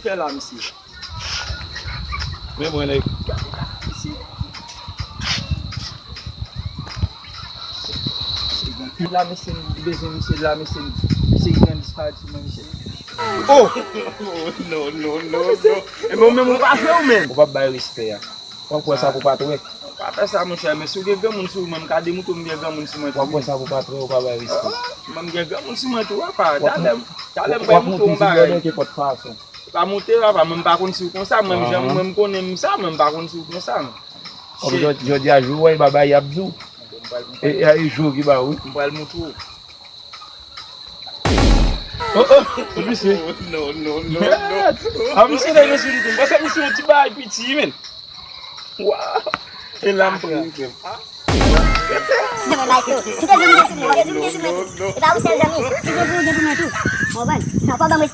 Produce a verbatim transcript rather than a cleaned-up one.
Fè la, mesye. Men mwen, nèg. Mesye. Mesye, la, mesye, m bezwen misye la, mesye, misye gen disparèt sou mwen, mesye. Oh! Non, non, non, non. E men, ou menm, ou pa jwe, ou menm. Ou pa bay respè a. W ap wè sa pou pa t wè. Pa fè sa, monchè, men si w gen granmoun sou ou, mwen, m ka demoute w, m gen granmoun sou mwen tou. W ap wè sa pou pa t wè, ou pa bay respè. Ah, mwen, m gen granmoun sou mwen tou, apa. W ap, talè, talè, m w ap pral montre w yon bagay. Tizè nan kenpòt fason. Pa monte, apa, mwen, m pa konn si w konsa, mwen, m jan, mwen, m konnen m sa, mwen, m pa konn si w konsa, non. Kòm jò-, jòdi a, jou, wè, baba, y ap di w. E, e, e, jou ki ba w, wi. M pral montre w. Oh, oh, oh, misye. Non, non, non, non. A, misye, nèg, misye, li dim. Paske misye, yon ti bagay piti, men. Waw. E la, m pran. Nan men maestro, si te vin gen sou mwen, te vin gen sou mwen tou. E pa ou sèl zanmi, si gen pou ou, gen pou mwen tou. Ou konprann? Sa pa ban m respè.